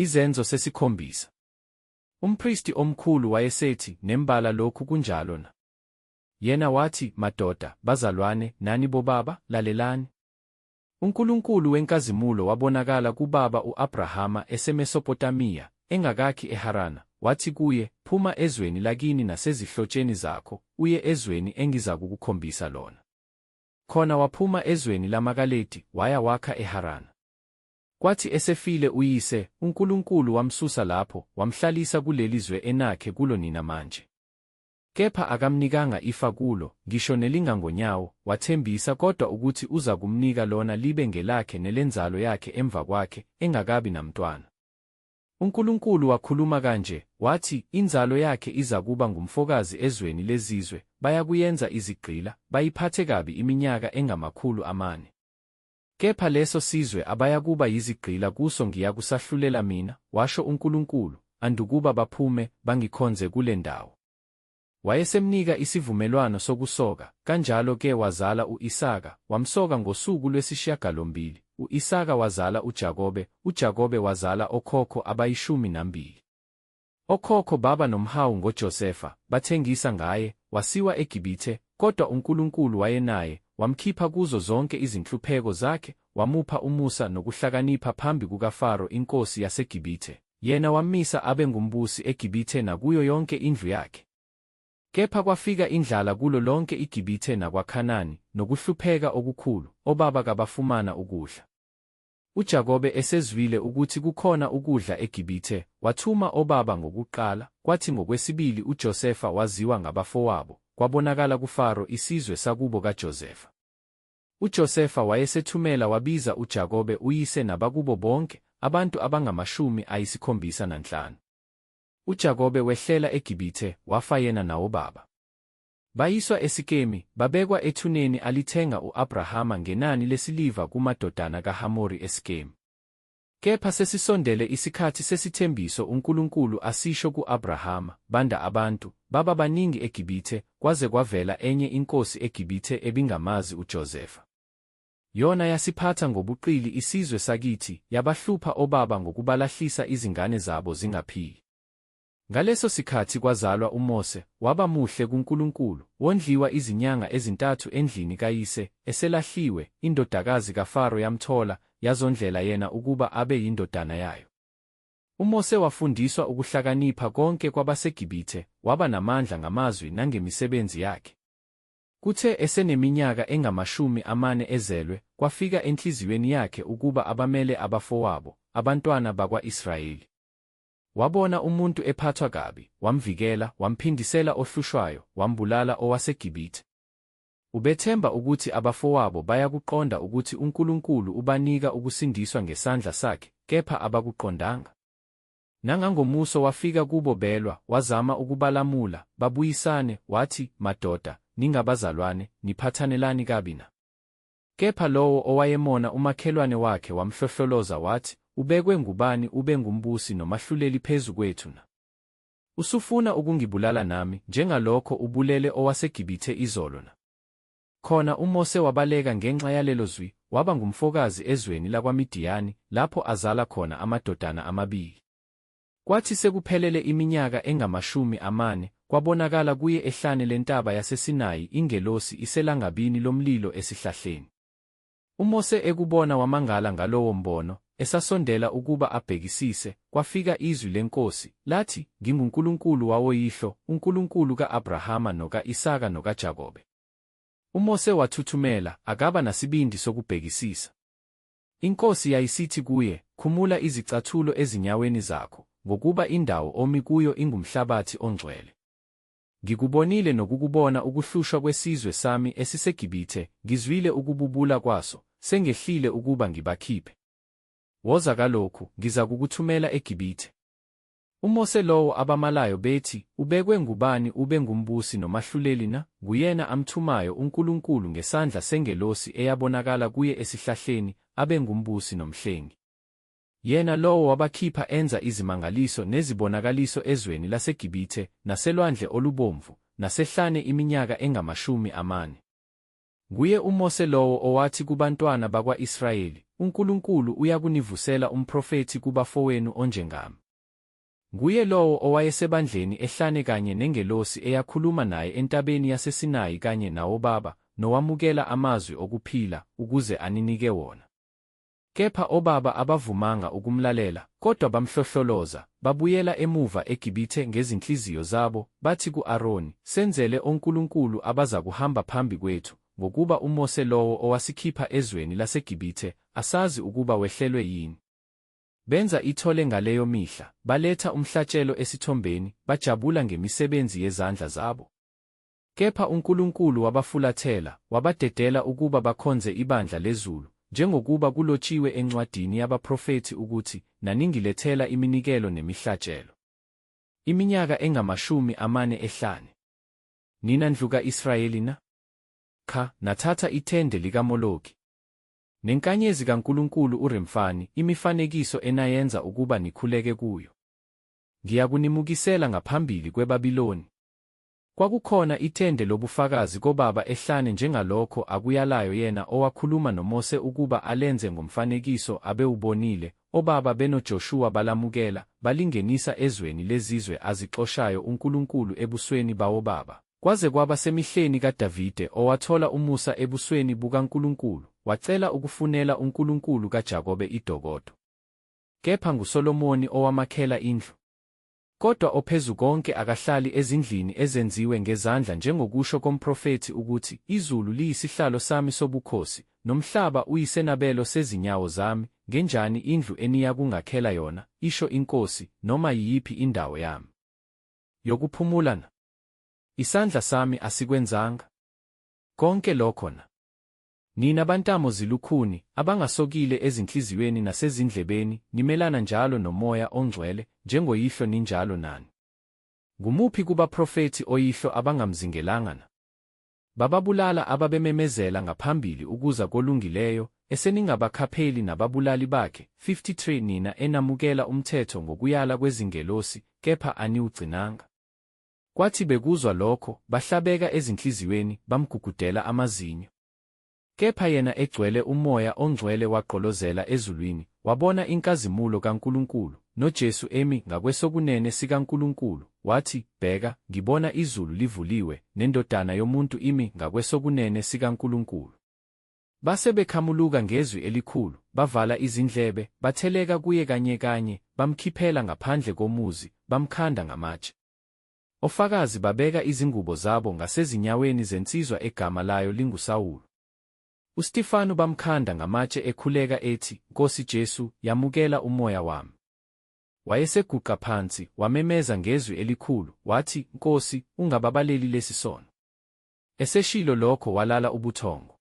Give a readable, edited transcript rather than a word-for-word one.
Izenzo sesikhombisa. Umpristi omkhulu wayesethi, Nembala lokhu kunjalo na? Yena wathi, Madoda, bazalwane, nani bobaba, lalelani. UNkulunkulu wenkazimulo wabonakala kubaba u-Abrahama eseMesopotamiya, engakakhi eHarana, wathi kuye, Phuma ezweni lakini nasezihlotsheni zakho, uye ezweni engizakukukhombisa lona. Khona waphuma ezweni lamaKaledi, waya wakha eHarana. Kwathi esefile uyise, uNkulunkulu wamsusa lapho, wamhlalisa kuleli zwe enakhe kulo nina manje. Kepha akamnikanga ifa kulo, ngisho nelingangonyawo, wathembisa kodwa ukuthi uzakumnika lona libe ngelakhe nelenzalo yakhe emva kwakhe, engakabi namntwana. UNkulunkulu wakhuluma kanje, wathi, Inzalo yakhe izakuba ngumfokazi ezweni lezizwe, bayakuyenza izigqila, bayiphathe kabi iminyaka engamakhulu amane. Kepha leso sizwe abayakuba yizigqila kuso ngiyakusahlulela mina, washo uNkulunkulu, andukuba baphume, bangikhonze kule ndawo. Wayesemnika isivumelwano sokusoka, kanjalo-ke wazala u-Isaka, wamsoka ngosuku lwesishiyagalombili, u-Isaka wazala uJakobe, uJakobe wazala okhokho abayishumi nambili. Okhokho baba nomhawu ngoJosefa, bathengisa ngaye, wasiwa eGibithe, kodwa uNkulunkulu wayenaye, wamkhipha kuzo zonke izinhlupheko zakhe, wamupha umusa nokuhlakanipha phambi kukaFaro inkosi yaseGibithe, yena wammisa abe ngumbusi eGibithe nakuyo yonke indlu yakhe. Kepha kwafika indlala kulo lonke iGibithe nakwaKhanani, nokuhlupheka okukhulu, obaba kabafumana ukudla. UJakobe esezwile ukuthi kukhona ukudla eGibithe, wathuma obaba ngokuqala, kwathi ngokwesibili uJosefa waziwa ngabafowabo, kwabonakala kuFaro isizwe sakubo kaJosefa. UJosefa wayesethumela wabiza uJakobe uyise nabakubo bonke, abantu abangamashumi ayisikhombisa nanhlanu. UJakobe wehlela eGibithe, wafa yena nawobaba. Bayiswa eSikemi, babekwa ethuneni alithenga u-Abrahama ngenani lesiliva kumadodana kaHamori eSikemi. Kepha sesisondele isikhathi sesithembiso uNkulunkulu asisho ku-Abrahama, banda abantu, baba baningi eGibithe, kwaze kwavela enye inkosi eGibithe ebingamazi uJosefa. Yona yasiphatha ngobuqili isizwe sakithi, yabahlupha obaba ngokubalahlisa izingane zabo zingaphili. Ngaleso sikhathi kwazalwa uMose, waba muhle kuNkulunkulu, wondliwa izinyanga ezintathu endlini kayise, eselahliwe, indodakazi kaFaro yamthola, yazondlela yena ukuba abe yindodana yayo. UMose wafundiswa ukuhlakanipha konke kwabaseGibithe, waba namandla ngamazwi nangemisebenzi yakhe. Kuthe eseneminyaka engamashumi amane ezelwe, kwafika enhliziyweni yakhe ukuba abamele abafowabo, abantwana bakwa-Israyeli. Wabona umuntu ephathwa kabi, wamvikela, wamphindisela ohlushwayo, wambulala owaseGibithe. Ubethemba ukuthi abafowabo bayakuqonda ukuthi uNkulunkulu ubanika ukusindiswa ngesandla sakhe, kepha abakuqondanga. Nangangomuso wafika kubo belwa, wazama ukubalamula, babuyisane, wathi, Madoda, ningabazalwane, niphathanelani kabi na? Kepha lowo owayemona umakhelwane wakhe wamhlohloloza wathi, Ubekwe ngubani ube ngumbusi nomahluleli phezu kwethu na? Usufuna ukungibulala nami, njengalokho ubulele owaseGibithe izolo na? Khona uMose wabaleka ngenxa yalelo zwi, waba ngumfokazi ezweni lakwaMidiyani, lapho azala khona amadodana amabili. Kwathi sekuphelele iminyaka engamashumi amane, kwabonakala kuye ehlane lentaba yaseSinayi ingelosi iselangabini lomlilo esihlahleni. UMose ekubona wamangala ngalowo mbono, esasondela ukuba abhekisise, kwafika izwi leNkosi, lathi, NginguNkulunkulu wawoyihlo, uNkulunkulu ka-Abrahama noka-Isaka nokaJakobe. UMose wathuthumela, akaba nasibindi sokubhekisisa. INkosi yayisithi kuye, Khumula izicathulo ezinyaweni zakho, ngokuba indawo omi kuyo ingumhlabathi ongcwele. Ngikubonile nokukubona ukuhlushwa kwesizwe sami esiseGibithe, ngizwile ukububula kwaso, sengehlile ukuba ngibakhiphe. Woza kalokhu, ngizakukuthumela eGibithe. UMose lowo abamalayo bethi, Ubekwe ngubani ube ngumbusi nomahluleli na? Nguyena amthumayo uNkulunkulu ngesandla sengelosi eyabonakala kuye esihlahleni, abe ngumbusi nomhlengi. Yena lowo wabakhipha enza izimangaliso nezibonakaliso ezweni laseGibithe, naseLwandle oluBomvu, nasehlane iminyaka engamashumi amane. Nguye uMose lowo owathi kubantwana bakwa-Israyeli, UNkulunkulu uyakunivusela umprofethi kubafowenu onjengami. Nguye lowo owayesebandleni ehlane kanye nengelosi eyakhuluma naye entabeni yaseSinayi kanye nawobaba, nowamukela amazwi okuphila, ukuze aninike wona. Kepha obaba abavumanga ukumlalela, kodwa bamhlohloloza, babuyela emuva eGibithe ngezinhliziyo zabo, bathi ku-Aroni, Senzele onkulunkulu abazakuhamba phambi kwethu, ngokuba uMose lowo owasikhipha ezweni laseGibithe, asazi ukuba wehlelwe yini. Benza ithole ngaleyo mihla, baletha umhlatshelo esithombeni, bajabula ngemisebenzi yezandla zabo. Kepha uNkulunkulu wabafulathela, wabadedela ukuba bakhonze ibandla lezulu, njengokuba kulotshiwe encwadini yabaprofethi ukuthi, Naningilethela iminikelo nemihlatshelo iminyaka engamashumi amane ehlane, nina ndlu ka-Israyeli na? Qha, nathatha ithende likaMoloki, nenkanyezi kankulunkulu uRemfani, imifanekiso enayenza ukuba nikhuleke kuyo. Ngiyakunimukisela ngaphambili kweBabiloni. Kwakukhona itende lobufakazi kobaba ehlane njengalokho akuyalayo yena owakhuluma noMose ukuba alenze ngomfanekiso abewubonile, obaba benoJoshuwa balamukela, balingenisa ezweni lezizwe azixoshayo uNkulunkulu ebusweni bawobaba, kwaze kwaba semihleni kaDavide owathola umusa ebusweni bukaNkulunkulu, wacela ukufunela uNkulunkulu kaJakobe idokodo. Kepha nguSolomoni owamakhela indlu. Kodwa oPhezukonke akahlali ezindlini ezenziwe ngezandla njengokusho komprofethi ukuthi, Izulu liyisihlalo sami sobukhosi, nomhlaba uyisenabelo sezinyawo zami, ngenjani indlu eniyakungakhela yona, isho iNkosi, noma yiyiphi indawo yami yokuphumula na? Isandla sami asikwenzanga konke lokho na? Nina bantamo zilukhuni, abangasokile ezinhliziyweni nasezindlebeni, nimelana njalo noMoya oNgcwele, njengoyihlo ninjalo nani. Ngumuphi kubaprofethi oyihlo abangamzingelanga na? Bababulala ababememezela ngaphambili ukuza koLungileyo, eseningabakhapheli nababulali bakhe, 53 nina enamukela umthetho ngokuyala kwezingelosi, kepha aniwugcinanga. Kwathi bekuzwa lokho, bahlabeka ezinhliziyweni, bamgugudela amazinyo. Kepha yena egcwele uMoya oNgcwele wagqolozela ezulwini, wabona inkazimulo kaNkulunkulu, noJesu emi ngakwesokunene sikaNkulunkulu, wathi, Bheka, ngibona izulu livuliwe, neNdodana yomuntu imi ngakwesokunene sikaNkulunkulu. Base bekhamuluka ngezwi elikhulu, bavala izindlebe, batheleka kuye kanyekanye, bamkhiphela ngaphandle komuzi, bamkhanda ngamatshe. Ofakazi babeka izingubo zabo ngasezinyaweni zensizwa egama layo linguSawulu. UStefanu bamkhanda ngamatshe ekhuleka ethi, Nkosi Jesu, yamukela umoya wami. Wayeseguqa phansi, wamemeza ngezwi elikhulu, wathi, Nkosi, ungababaleli lesi sono. Eseshilo lokho walala ubuthongo.